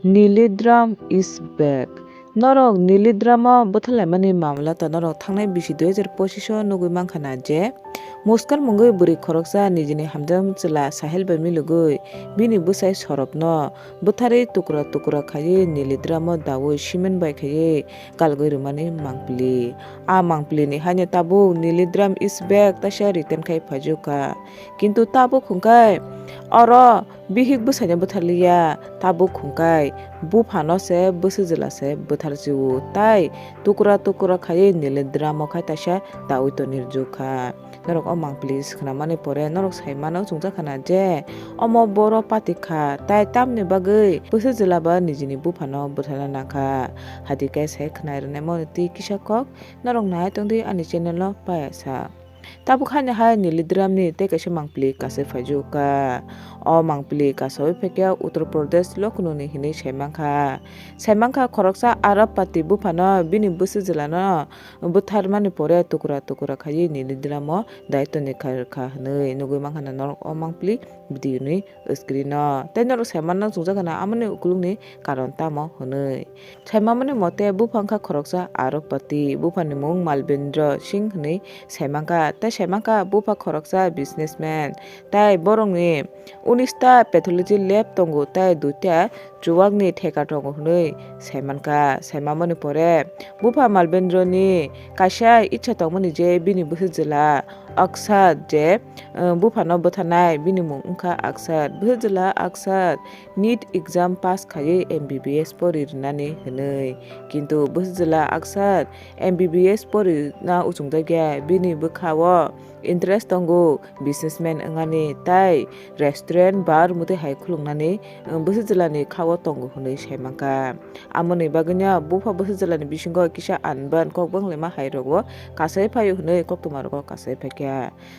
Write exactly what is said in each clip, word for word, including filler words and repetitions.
Nilidram is back. Norok Nilidramo bwthalaimani mamla ta norok thangnai bisi dui hajar pochisio nugwi mankha na je, Muskar mungwi bwrwi khoroksa nijini hamjak chwla Sahil bai milogwi bini bwsai Sorobno bwtharwi tukra tukra khaiwi Nilidramo daui cement bai khaiwi kalgwi rwmani mangpili. A mangpilini haino tabuk Nilidram is back taisa return khai phaijukha. Kintu tabuk hwnkhe oro bihik bwsaino bwtharliya, tabuk hwnkhe buphano se bwswk jwla se bwtharjio, tai tukra tukra khaiwi Nilidramo khai taisa daui tonwi rwjukha. Norok o mangpili swknamani pore norok sai mano chwngjakha na je omo boro pati kha, tai tamni bagwi bwswk jwla ba nijini buphano bwtharna nangkha. Hati khe sai khwnai rwnaimani twi kisa kok norok nai tongdi ani channel o payasa. Tabuk haino hai Nilidramni tei kaisa mangpili kasai phaijukha. O mangpili kasaui phaikhe Uttar Pradesh Lucknow ni hinwi saimankha. Saimankha khoroksa Arab pati buphano bini bwswk jwlano bwtharmani pore tukra tukra khaiwi Nilidramo daitoni kha rwkha hwnwi nugwi mankha na norok o mangpili video ni screen o. Tei norok sai manna chwngjakgana amoni ukulukni karon tamo hwnwi. Sai mamani mote bupha wngkha khoroksa Arab pati, buphani mung Malbendra Singh hwnwi sai mankha. Tei sai mankha bupha khoroksa businessman. Tei borokni unis ta pathology lab tongo tei dui ta chuwakni theka tongo hwnwi sai mankha. Sai mamani pore bupha Malbendrani kaisa icha tongmani je bini bwswk jwla Akshat je, eh, buphano bwtharnai, bini mung wngkha Akshat. Bwswk jwla Akshat NEET exam pass khaiwi M B B S pori rwnani hwnwi. Kintu bwswk jwla Akshat M B B S porina uchungjakya, bini bwkha-o interest tongo businessman wngnani tei restaurant, bar, mwtwi hai khuluknani, eh, bwswk jwlani kha-o tongo hwnwi sai mankha. Amoni bagwino bupha bwswk jwlani bisingo kisa anban kok banglaima hai rogo kasai phaio hwnwi koktwma rogo kasai phaikha.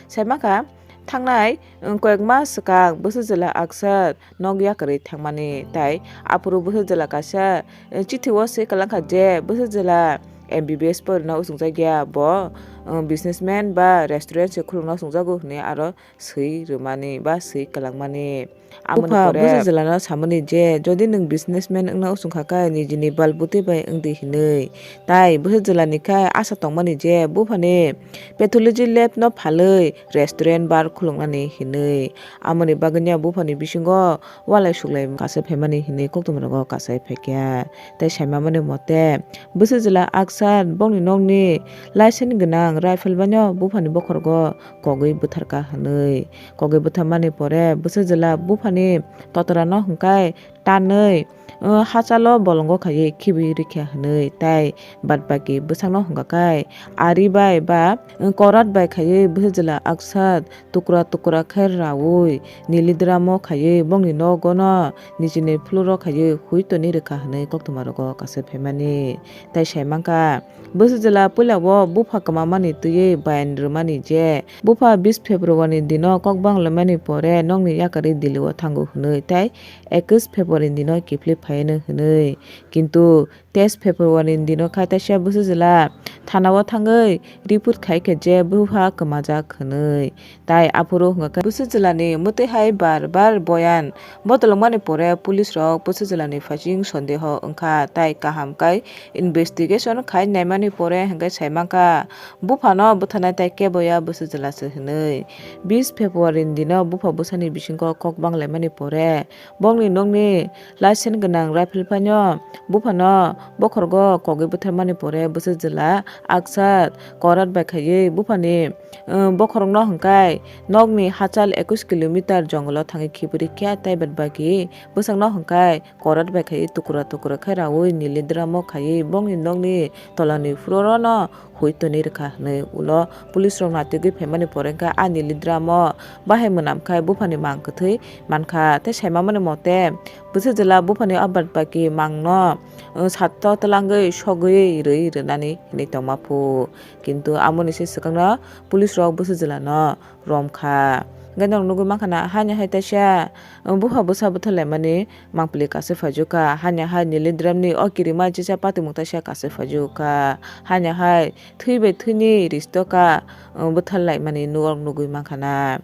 Sai mankha, thangnai, um, koyek mas swkang bwswk jwla Akshat nok yakarwi thangmani, tai aphuru bwswk jwla kaisa, um, chithi-o swi kwlangkha je bwswk jwla M B B S porina uchungjakya, bo, um, businessman ba restaurant se khulukna uchungjago hwnwi aro swi rwmani ba swi kwlangmani. Amoni bupha pore bwswk jwlano samani je, jodi nwng businessman wngna uchungkha khe nijini bal bwtwi bai wngdi hwnwi. Tai bwswk jwlani khe asa tongmani je buphani pathology lab no phalwi restaurant bar khuluknani hwnwi. Amoni bagwino buphani bisingo walai suklai kasai phaimani hwnwi koktwma rogo kasai phaikha. Tei sai mamani mote bwswk jwla Akshat bongni nokni license gwnang rifle baino buphani bokhorogo kogwi bwtharkha hwnwi. Kogwi bwtharmani pore bwswk jwla buphani totorano hwnkhai tanwi, uh, hachalo bolongo khaiwi khibi rikha hwnwi, tai bad baki bwsakno hwnka khe ari bai ba, uh, korat bai khaiwi bwswk jwla Akshat tukra tukra khe raui Nilidramo khaiwi bongni nogono nijini floor-o khaiwi hui toni rwkha hwnwi koktwma rogo kasai phaimani. Tai sai mankha, bwswk jwla puila o bupha kwmamani twiwi bayan rwmani je, bupha bis February ni dino kok banglaimani pore nokni yakarwi Delhi o thango hwnwi, tai ekwis February ni dino kiphilwi phaiano hwnwi. Kintu teis February ni dino khai taisa bwswk jwla thana o thangwi report khai kha je bupha kwmajak hwnwi. Tai aphuru hwnka khe bwswk jwlani mwtwi hai bar bar boyan botolokmani pore police rok bwswk jwlani phaising sondeho wngkha, tai kaham kai investigation khai naimani pore hwnkhe sai mankha buphano bwtharnai tai kebo ya bwswk jwla se hwnwi. Bis February ni dino bupha bwsani bisingo kok banglaimani pore bongni nokni license gwnang rifle phaino buphano bokhorogo kogwi bwtharmani pore bwswk jwla Akshat korat bai khaiwi buphani, uh, bokhorokno hwnkhai nokni hachal ekwis kilometer jongolo thangwi khibi rikha, tai bad baki bwsakno hwnkhai korat bai khaiwi tukra tukra khe raui Nilidramo khaiwi bongni nokni tolani floor-o no hui toni rwkha hwnwi. Ulo police rok natugwi phaimani pore khe a Nilidramo bahai mwnam khai buphani mang kwthwi mankha, tei sai mamani mote bwswk jwla buphani a bad baki mangno, uh, sato twlangwi sogwi rwi rwnani hinwi tongma phu. Kintu amoni se swkangno police rok bwswk jwlano romkha. Hwnkhe norok nugwi mankha na, haino hai taisa, uh, bupha bwsa bwtharlaimani mangpili kasui phaijukha. Haino hai Nilidramni o kirima chicha patimung taisa kasui phaijukha. Haino hai thwi bai thwini ristoka, uh, bwtharlaimani norok nugwi mankha na.